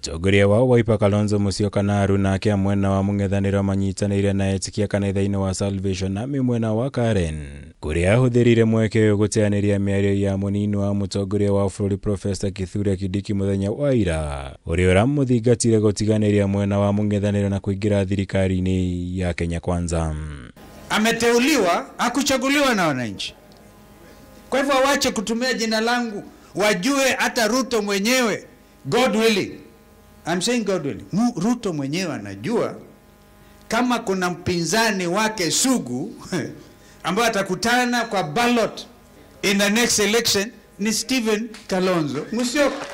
Mũtongoria wa Wiper Kalonzo Musyoka na aruna ake a mwena wa mũng'ethanĩro manyitanĩire na etĩkia kanitha-inĩ wa Salvation Army mwena wa Karen, kũrĩa ahũthĩrire mweke ũyũ gũteanĩria mĩario ya mũnini wa mũtongoria wa bũrũri Professor Kithure Kindiki mũthenya wa ira, ũrĩa ũramũthingatire gũtiganĩria mwena wa mũng'ethanĩro na kũingĩra thirikari-inĩ ya Kenya Kwanza. Ameteuliwa, hakuchaguliwa na wananchi. Kwa hivyo wache kutumia jina langu, wajue hata Ruto mwenyewe, God willing. I'm saying God willing. Ruto mwenyewe anajua kama kuna mpinzani wake sugu ambaye atakutana kwa ballot in the next election ni Stephen Kalonzo Musyoka.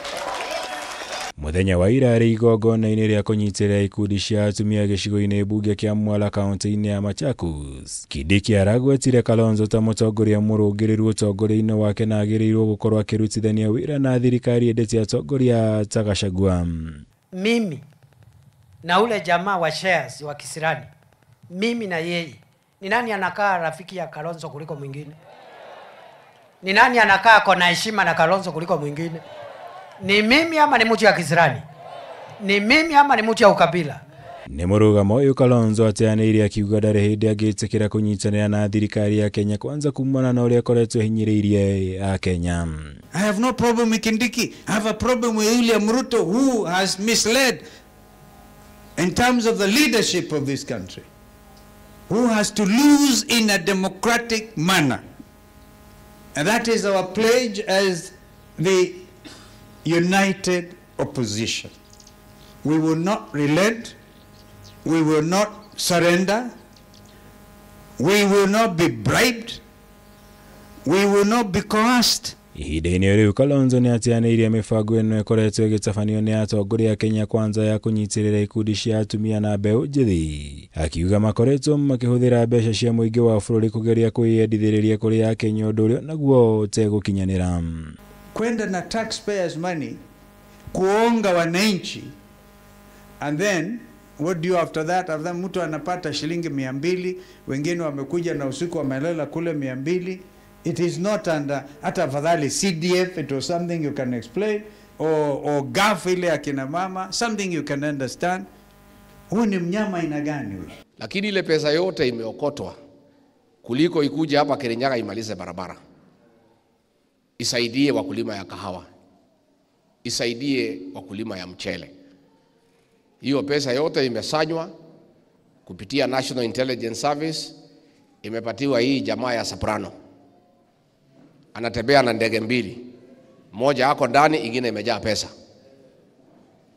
Mũthenya wa ira arĩ igongona-inĩ rĩa kũnyitĩrĩra ikundi cia atumia gĩcigo-inĩ mbunge kĩa Mwala kaunti-inĩ ya Machakos, Kindiki aragwetire Kalonzo ta mũtongoria mũrũngĩrĩru ũtongoria-inĩ wake na agĩrĩirwo gũkorwo akĩrutithania wĩra na thirikari ĩndĩ ti atongoria ta Gachagua. Mimi na ule jamaa wa shares wa Kisirani, mimi na yeye, ni nani anakaa rafiki ya Kalonzo kuliko mwingine? Ni nani anakaa kona heshima na Kalonzo kuliko mwingine? Ni mimi ama ni mtu ya Kisirani? Ni mimi ama ni mtu ya ukabila? Nĩ mũrũgamo ũyũ Kalonzo ateanĩirie akiuga ndarĩ hĩndĩ angĩtĩkĩra kũnyitanĩra na thirikari ya Kenya Kwanza kumana na ũrĩa akoretwo ahinyĩrĩirie Akenya. I have no problem with Kindiki. I have a problem with William Ruto, who has misled in terms of the leadership of this country, who has to lose in a democratic manner. And that is our pledge as the united opposition. We will not relent. We will not surrender. We will not be bribed. We will not be coerced. Ihinda-inĩ rĩu Kalonzo nĩateanĩirie mĩbango ĩno ĩkoretwo ĩgĩtabanio nĩ atongoria a Kenya Kwanza ya kũnyitĩrĩra ikundi cia atumia na mbeũ njĩthĩ, akiuga makoretwo makĩhũthĩra mbeca cia mũingĩ wa bũrũri kũgeria kwĩyendithĩrĩria kũrĩ Akenya, ũndũ ũrĩa naguo ũtegũkinyanĩra. Kwenda na taxpayers money kuonga wananchi, and then what do you after that? After mtu anapata shilingi 200, wengine wamekuja na usiku wamelala kule 200. It is not under, hata afadhali CDF, it was something you can explain, or GAF ile akina mama, something you can understand. Huyu ni mnyama aina gani huyu? Lakini ile pesa yote imeokotwa kuliko ikuja hapa Kirinyaga imalize barabara, isaidie wakulima ya kahawa, isaidie wakulima ya mchele. Hiyo pesa yote imesanywa kupitia National Intelligence Service, imepatiwa hii jamaa ya Soprano. Anatembea na ndege mbili, moja yako ndani, ingine imejaa pesa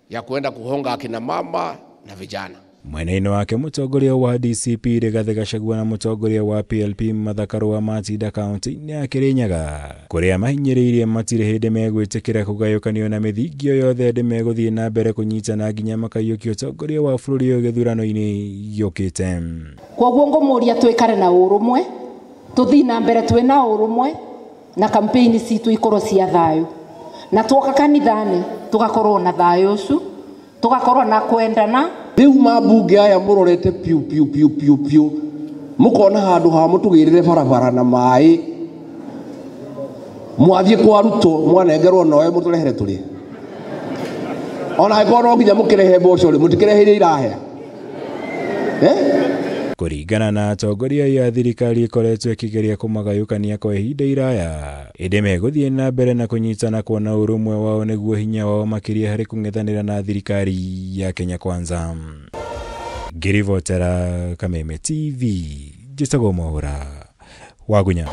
ya kuenda kuhonga akina mama na vijana. Mwena-inĩ wake mũtongoria wa DCP Rigathĩ Gachagua na mũtongoria wa PLP Martha Karua matinda kaunti-inĩ ya Kirinyaga, kũrĩa mahinyĩrĩirie matirĩ hĩndĩ megwĩtĩkĩra kũgayũkanio na mĩthingi o yothe ĩndĩ megũthiĩ na mbere kũnyitana nginya makaiyũkia ũtongoria wa bũrũri ũyũ gĩthurano-inĩ gĩũkĩte. Kwoguo ngũmũria twĩkare na ũrũmwe, tũthiĩ na mbere twĩ na ũrũmwe, na kampeni citũ ikorwo cia thayũ, na twoka kanithani tugakorwo na thayũ ũcio, tugakorwo na kwendana. Rĩu mambunge aya mũrorete piu piu piu piu piu, mũkona handũ ha mũtũgĩrĩre barabara na maĩ, mwathiĩ kwa Ruto mwanengerwo noe mũtũrehere tũrĩe, ona angĩkorwo no nginya mũkĩrehe mboco rĩ, mũtikĩrehe iria irahĩa. Kũringana na atongoria ya thirikari ĩkoretwo ĩkĩgeria kũmagayũkania kwa ihinda iraya, ĩndĩ megũthiĩ na mbere na kũnyitana kuona ũrũmwe wao nĩguo hinya wao makĩria harĩ kũng'ethanĩra na thirikari ya Kenya Kwanza. Ngĩribotera Kameme TV, njĩtagwo Mwaũra Wagunya.